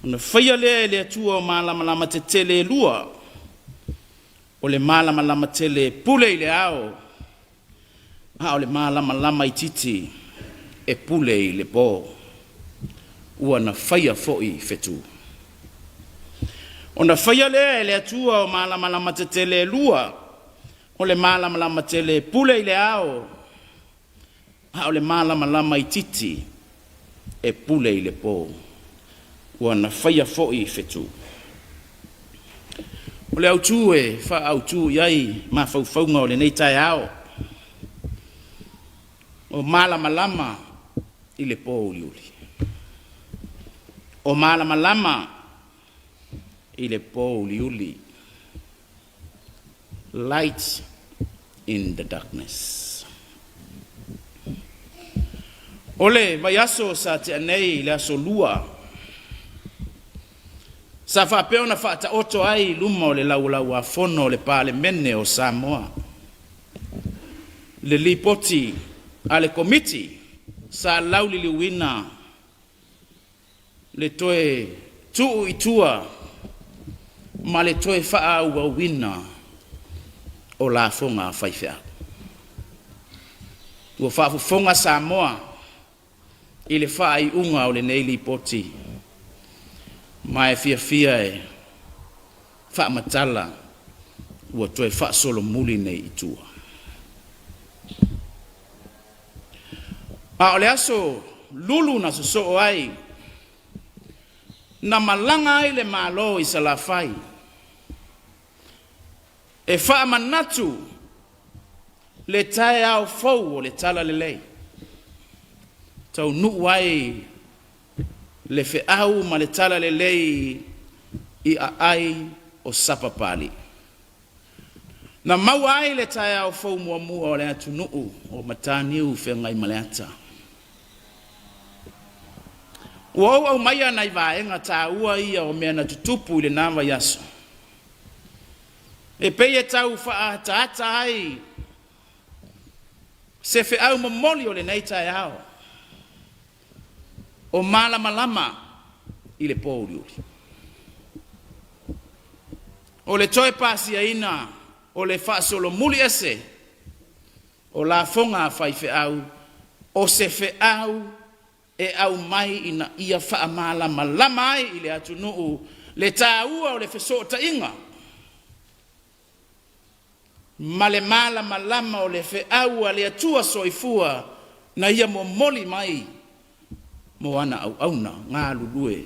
Ona faia lea e le Atua o malamalama tetele e lua, o le malamalama tele e pule i le ao, a o le malamalama itiiti e pule i le po. Ua na faia foi fetu. Ona faia lea e le Atua o malamalama tetele e lua, o le malamalama tele e pule i le ao, a o le malamalama itiiti e pule i le po. Ua na faia foi fetu. O le autu e faaautu i ai mafaufauga o lenei taeao, o malamalama i le po uliuli. O malamalama i le po uliuli. Light in the darkness. O le vaiaso sa tea nei i le aso Lua, sa faapea ona faataoto ai i luma o le Laulau-a-Fono o le Palemene o Samoa le Lipoti a le Komiti sa lauliliuina le toe tuu i tua ma le toe faaauauina o lafoga a faifeau. Ua faafofoga Samoa i le faaiuga o lenei Lipoti, ma e fiafia e faamatala ua toe faasolomuli nei i tua. A o le aso lulu na sosoo ai, na malaga ai le Malo i Salafai e faamanatu le taeao fou o le Talalelei, taunuu ai le feau ma le talalelei i aai o Sapapalii. Na maua ai le taeao fou muamua o le atunuu o Mataniu Feagaimaleata. Ua ou aumaia nai vaega taua ia o mea na tutupu i lena vaiaso, e pei e tau faaataata ai se feau momoli o lenei taeao, o malamalama i le po uliuli. O le toe pasiaina o le faasolomuli ese o lafoga a faifeau, o se feau e aumai ina ia faamalamalama ai i le atunuu le taua o le fesootaiga ma le malamalama o le feau a le Atua Soifua na ia momoli mai mo ana auauna galulue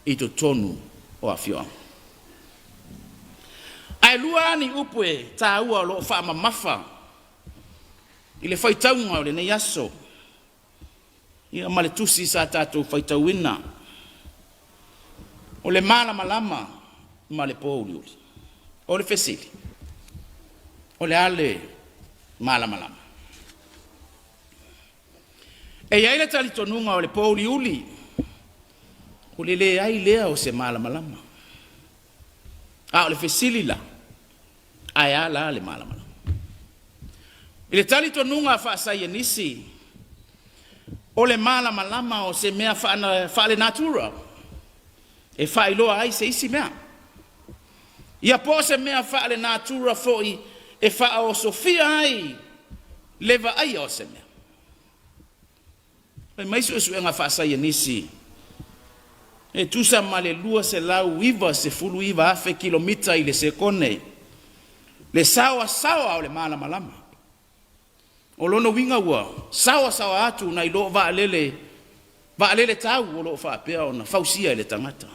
i totonu o afioaga. Ae lua lava ni upu e taua o lo o faamamafa i le faitauga o lenei aso, ia ma le tusi sa tatou faitauina, o le malamalama ma le po uliuli. O le fesili, o le a le malamalama? E i ai le talitonuga o le po uliuli, o le leai lea o se malamalama. A o le fesili la, ae a la le malamalama? I le talitonuga faasaienisi, o le malamalama o se mea faalenatura e faailoa ai se isi mea. Ia po o se mea faalenatura foi e faaosofia ai le vaaia o se mea. Fai mai suesuega faasaienisi, e tusa ma le 299,000 kilomita i le sekone le saoasaoa o le malamalama. O lona uiga ua saoasaoa atu nai lo vaalele, vaalele tau o lo o faapea ona fausia e le tagata.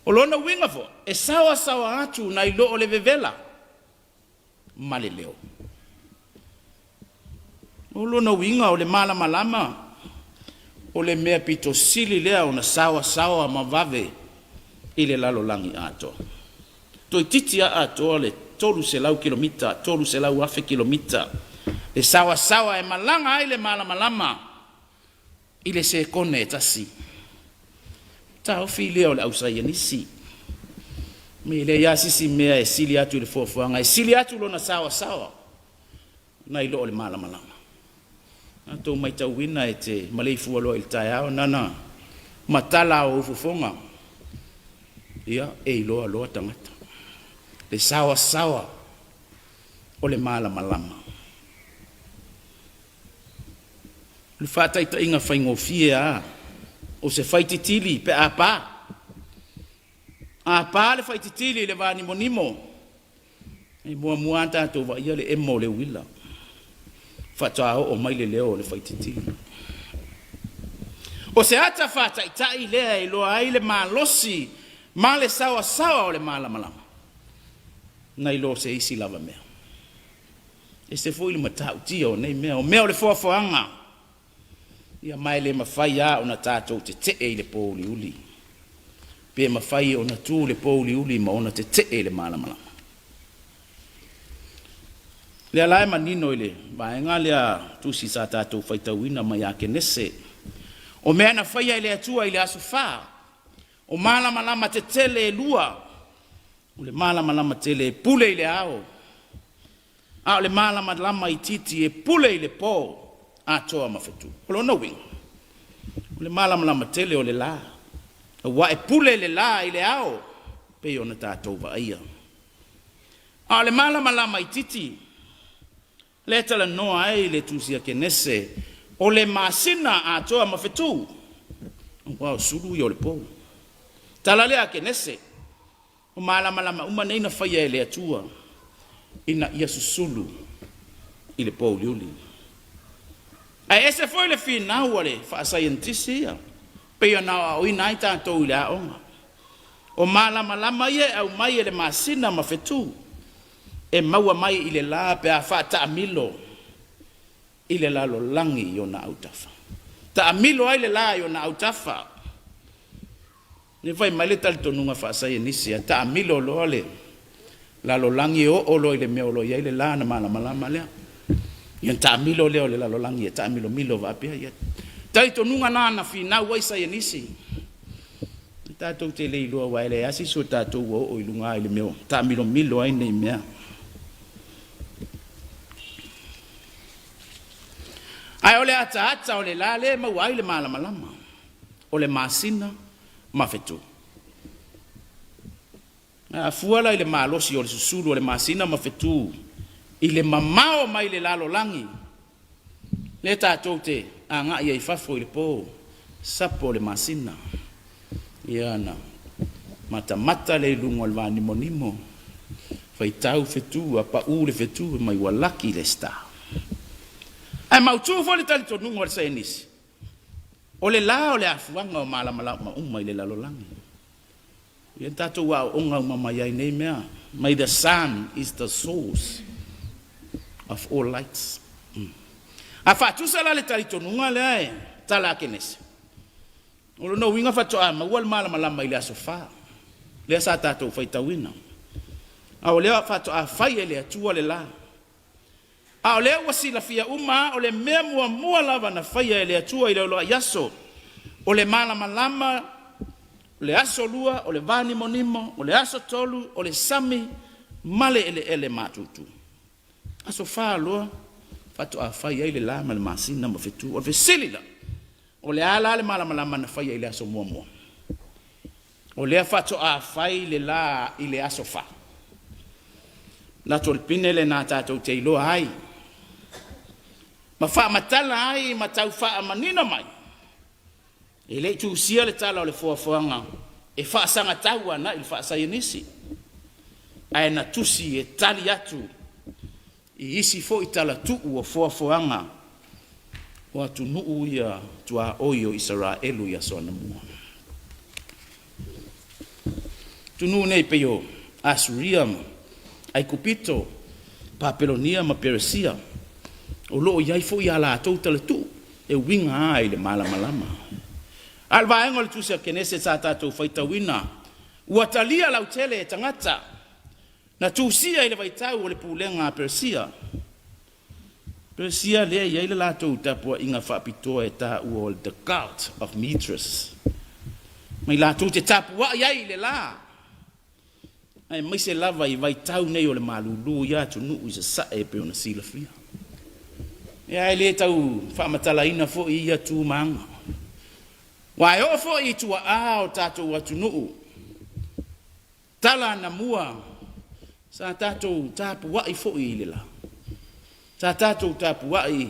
O lona uiga foi, e saoasaoa atu nai lo o le vevela ma le leo. O lona uiga o le malamalama o le mea pito sili lea ona saoasaoa ma vave i le lalolagi atoa. Toeitiiti lava atoa le 300 kilomita, 300,000 kilomita le saoasaoa e malaga ai le malamalama i le sekone e tasi. Taofi lea o le ausaienisi. Me leai lava se isi mea e sili atu i le fuafuaga, e sili atu lona saoasaoa nai lo o le malamalama. A outou matauina e te maleifua loa i le taeao, nana Ma tala o ou fofoga, ia, e iloa loa tagata. Le saoasaoa o le malamalama. O le faataitaiga faigofie lava, o se faititili pe a pa. A pa le faititili i le vanimonimo, e muamua lava tatou vaaia le emo o le uila, faatoa oo mai le leo o le faititili. O se ata faataitai lea e iloa ai le malosi ma le saoasaoa o le malamalama, nai lo se isi lava mea. Ese foi le matautia o nei mea, o mea o le foafoaga, ia ma e le mafai lava ona tatou tetee i le pouliuli, pe mafai ona tu le pouliuli ma ona tetee i le malamalama. Lea la e manino i le vaega lea tusi sa tatou faitauina mai ia Kenese, o mea na faia e le Atua i le aso fa, o malamalama tetele e lua, o le malamalama tele e pule i le ao, a o le malamalama itiiti e pule i le po atoa ma fetu. O lona uiga, o le malamalama tele o le la, aua e pule le la i le ao, pei ona tatou vaaia. A o le malamalama itiiti, lea e talanoa ai le Tusi a Kenese, o le masina atoa ma fetu, aua o sulu ia o le po. Tala lea a Kenese, o malamalama uma nei na faia e le Atua ina ia susulu i le pouliuli. Ae ese foi le finau a le faasaienitisi ia, pei ona aoaoina ai tatou i le aoga. O malamalama ia e aumai e le masina ma fetu, e maua mai i le la pe a faataamilo i le lalolagi i ona autafa. Taamilo ai le la i ona autafa. Ne fai mai le talitonuga faasaienisi, a taamilo loa le lalolagi e oo loa i le mea o lo o i ai le la na malamalama lea. Ia taamilo lea o le lalolagi e taamilomilo faapea. Ia talitonuga na na finau ai saienisi. Tatou te le iloa aua e leai lava se isi o tatou ua oo i luga i le mea o taamilomilo ai nei mea. Ae o le ataata o le la lea e maua ai le malamalama, o le masina ma fetu. A fua la i le malosi o le susulu o le masina ma fetu i le mamao mai le lalolagi, lea tatou te agai ai i fafo i le po, sapo le masina, ia na matamata lea i luga o le vanimonimo, faitau fetu, a pau le fetu, mai ua laki le star. Ae mautu foi le talitonuga o le saienisi, o le la o le afuaga o malamalama uma i le lalolagi. Ia tatou aooga uma mai ai nei mea. May the sun is the source of all lights. A faatusa la le talitonuga lea e tala a Kenese, o lona uiga faatoa maua le malamalama i le aso fa, lea sa tatou faitauina. A o lea faatoa fai e le Atua le la. A o lea ua silafia uma, o le mea muamua lava na faia e le Atua i le uluai aso, o le malamalama, o le aso lua, o le vanimonimo, o le aso tolu, o le sami, ma le eleele matutu. Aso fa loa, faatoa fai ai le la ma le masina ma fetu. O le fesili la, o le a la le malamalama na faia i le aso muamua? O lea faatoa fai le la i le aso fa. Lato le pine lena tatou te iloa ai, ma faamatala ai ma tau faamanino mai, e le i tusia le tala o le foafoaga e faasagatau agai i le faasaienisi, ae na tusi e tali atu i isi foi talatuu o foafoaga o atunuu ia tuaoi o Isaraelu i aso anamua. Atunuu nei pei o Asuria ma Aikupito, Papelonia ma Peresia, o lo o i ai foi a latou talatuu e uiga ai i le malamalama. A o le vaega o le tusi a Kenese sa tatou faitauina, ua talia lautele e tagata, na tusia i le vaitau o le pulega a Peresia. Peresia lea e i ai le latou tapuaiga faapitoa e taua o le The Cult of Mithras, mai latou te tapuai ai i le la, aemaise lava i vaitau nei o le malulu i atunuu i sasae e pei ona silafia. Ia, e le tau faamatalaina foi ia tu ma aga. Aua e oo foi i tuaa o tatou atunuu, tala anamua sa tatou tapuai foi i le la, sa tatou tapuai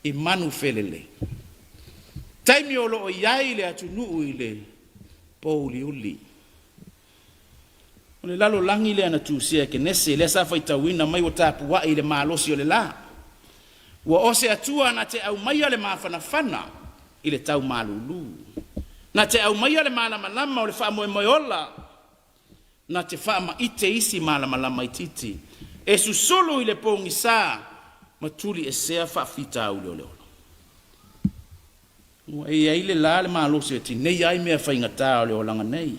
i manufelelei. Taimi o lo o i ai le atunuu i le pouliuli. O le lalolagi lea na tusia e Kenese, lea sa faitauina mai ua tapuai i le malosi o le la. Ua o se Atua na te aumaia le mafanafana i le tau malulu, na te aumaia le malamalama o le faamoemoe ola, na te faamaite isi malamalama itiiti, e susulu i le pogisa ma tuliesea faafitauli o le ola. Ua i ai le la le malosi e tineia ai mea faigata o le olaga nei,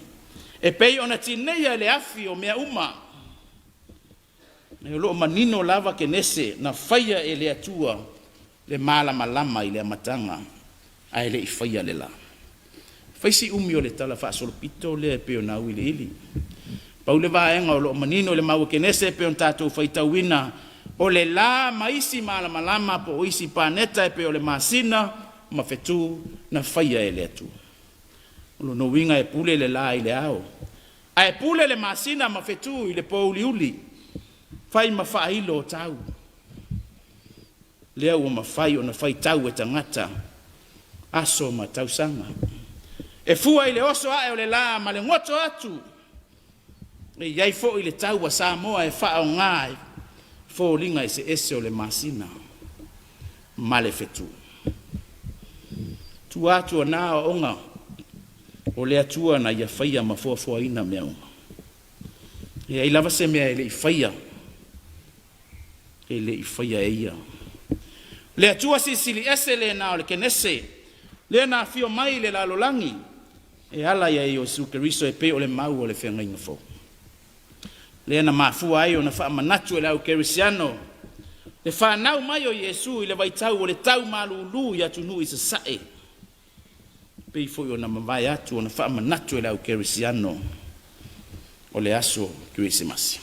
e pei ona tineia e le afi o mea uma. O lo o manino lava Kenese na faia e le Atua le malamalama i le amataga ae le i faia le la. Fai si umi o le tala faasolopito lea e pei ona auiliili. Pau le vaega o lo o manino i le mau a Kenese e pei ona tatou faitauina, o le la ma isi malamalama po o isi paneta e pei o le masina ma fetu na faia e le Atua. O lona uiga e pule le la i le ao, ae pule le masina ma fetu i le pouliuli, fai ma faailo o tau. Lea ua mafai ona faitau e tagata aso ma tausaga. E fua i le oso ae o le la ma le goto atu, e i ai foi le tau a Samoa e faaaoga e foliga eseese o le masina ma le fetu. Tua atu o na aoaoga o le Atua na ia faia ma foafoaina mea uma. E leai lava se mea e le i faia, e le i faia e Ia. Le Atua Silisili Ese lena o le Kenese, lea na afio mai i le lalolagi e ala ia Iesu Keriso e pei o le mau o le feagaiga fou. Lea na mafua ai ona faamanatu e le au kerisiano le fanau mai o Iesu i le vaitau o le tau malulu i atunuu i sasae, pei foi ona mavae atu ona faamanatu e le au kerisiano o le aso Kerisimasi.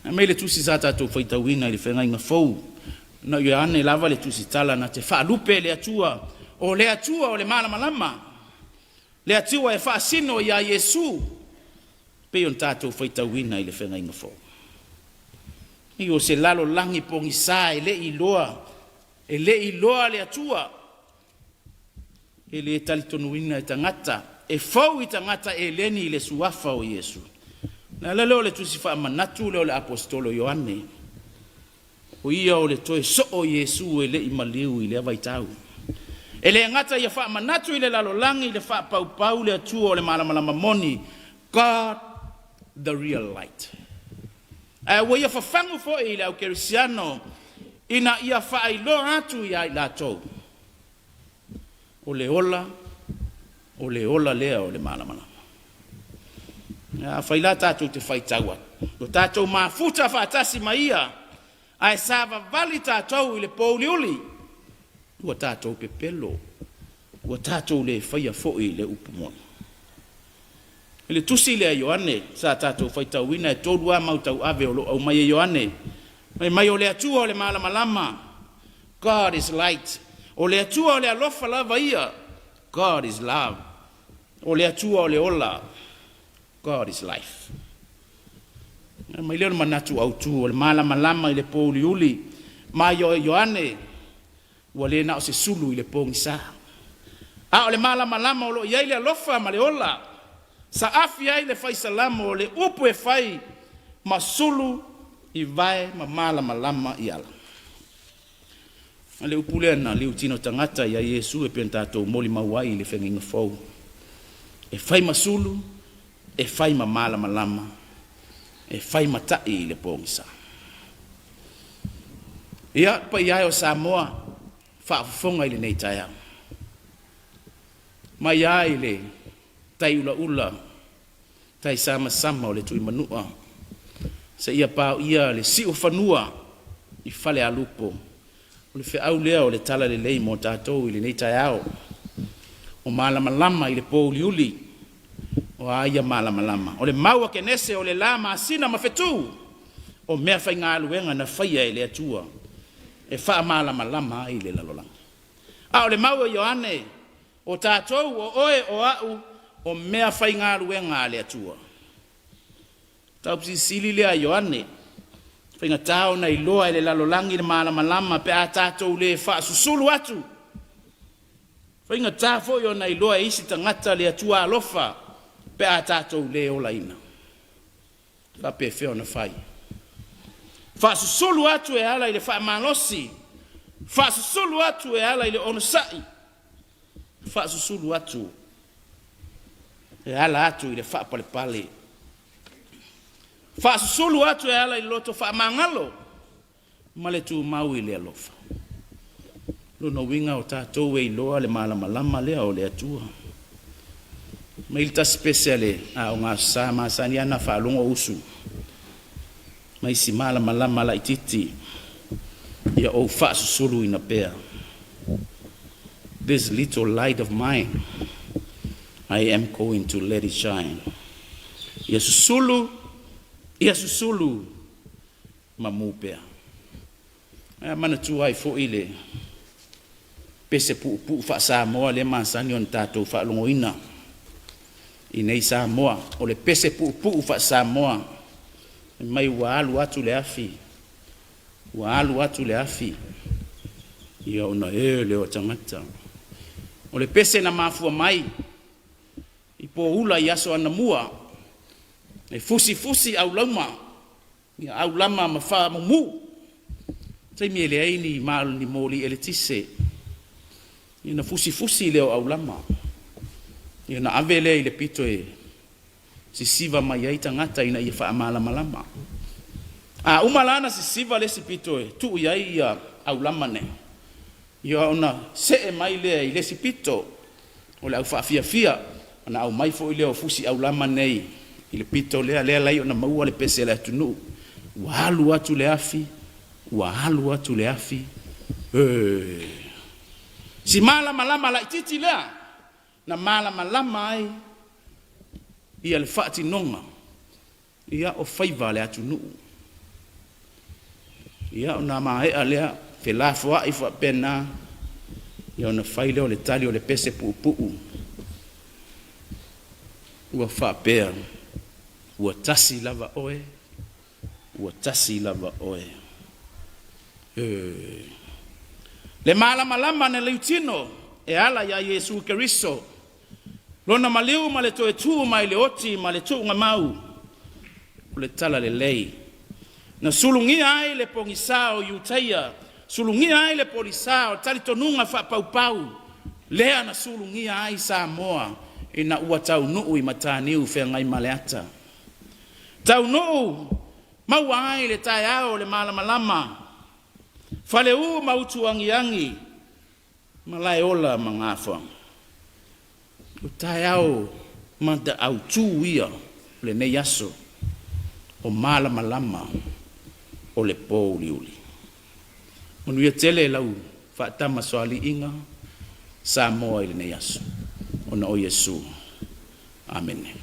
Ae mai le tusi sa tatou faitauina i le feagaiga fou, na Ioane lava le tusitala na te faalupe le Atua, o le Atua o le malamalama, le Atua e faasino ia Iesu, pei ona tatou faitauina i le feagaiga fou. I o se lalolagi pogisa e le i iloa, e le i iloa le Atua, e le talitonuina e tagata, e fou i tagata eleni i le suafa o Iesu. Le ala lea o le tusi faamanatu lea o le aposetolo Ioane, o ia o le toe soo o Iesu e le i maliu i lea vaitau. E le gata ia faamanatu i le lalolagi le faapaupau le Atua o le malamalama moni, God the real light. Ae ua ia fafagu foi i le au kerisiano ina ia faailoa atu ia i latou o le ola, o le ola lea o le malamalama. Afai la tatou te faitau atu, ua tatou mafuta faatasi ma ia, ae savavali tatou i le pouliuli, ua tatou pepelo, ua tatou le faia foi le upu moni. I le tusi lea a Ioane sa tatou faitauina, e tolu lava mau tauave o lo o aumai e Ioane. Fai mai o le Atua o le malamalama, God is light. O le Atua o le alofa lava ia, God is love. O le Atua o le ola, God is life. Mai lea o le manatu autu o le malamalama i le pouliuli ma Ioane ua le na o se sulu i le pogisa, a o le malamalama o lo o i ai le alofa ma le ola. Saafi ai le faisalamo o le upu e fai ma sulu i vae ma malamalama i ala. A le upu lea na liutino tagata ia Iesu e pei ona tatou molimau ai i le feagaiga fou. E fai ma sulu, e fai ma malamalama, e fai ma ta'i i le pogisa. Ia, paia e o Samoa, faafofoga i lenei taeao. Mai lava i le tai ulaula, tai samasama o le Tuimanua, seia paoia le siufanua i Falealupo, o le feau lea o le talalelei mo tatou i lenei taeao. O malamalama i le pouliuli, o a ia malamalama? O le mau a Kenese o le la masina ma fetu, o mea faigaluega na faia e le Atua e faamalamalama ai le lalolagi. A o le mau a Ioane, O tatou, o oe, o a'u, o meafaigaluega a le Atua. Mataupu silisili lea a Ioane, faigata ona iloa e le lalolagi le malamalama pe a tatou le faasusulu atu. Faigata foi ona iloa e isi tagata le Atua alofa pe a tatou le olaina. E faapefea ona fai? Faasusulu atu e ala i le faamalosi, faasusulu atu e ala i le onosai, faasusulu atu e ala atu i le faapalepale, faasusulu atu e ala i le loto faamagalo ma le tumau i le alofa. Lona uiga o tatou e iloa le malamalama lea o le Atua. Mai le tasi pese a le Aoga Aso Sa masani lava ona faalogo usu mai si malamalama laititi ia ou faasusuluina pea. This little light of mine, I am going to let it shine. Ia susulu, ia susulu, mamu pea. Ae manatua ai foi le pese puupuu faa-Samoa lea masani ona tatou faalogoina i nei Samoa. O le pese puupuu faa-Samoa, mai ua alu atu le afi, ua alu atu le afi, ia ona e lea o tagata. O le pese na mafua mai i poula i aso anamua, e fusifusi aulauma, ia aulama ma faamumu, taimi e leai ni ni moli eletise, ia na fusifusi lea o aulama, ia na ave lea i le pito e sisiva mai ai tagata ina ia faamalamalama. A uma la na sisiva le isi pito e tuu i ai ia aulama nei, ia ona see mai lea i le isi pito o le au faafiafia, ona aumai foi lea o fusi aulama nei i le pito lea, lea lai ona maua le pese a le atunuu. Ua alu atu le afi, ua alu atu le afi, e. Si malamalama laititi lea, na malamalama ai ia le faatinoga ia o faiva a le atunuu. Ia ona maea lea felafoai faapena, ia ona fai lea o le tali o le pese puupuu ua faapea, ua tasi lava oe, ua tasi lava oe. E. Le malamalama na leutino e ala iā Iesu Keriso, lona maliu ma le toe tu mai le oti ma le tuugamau o le talalelei. Na sulugia ai le pogisa o Iutaia, sulugia ai le polisa o talitonuga faapaupau, lea na sulugia ai Samoa ina ua taunuu i Mataniu Feagaimaleata. Taunuu maua ai le taeao o le malamalama, faleu ma utuagiagi, malaeola ma gafoaga. O taeao mataautu ia o lenei aso, o malamalama o le pouliuli. Manuia tele lau faatamasoaliiga Samoa i lenei aso, ona o Iesu. Amene.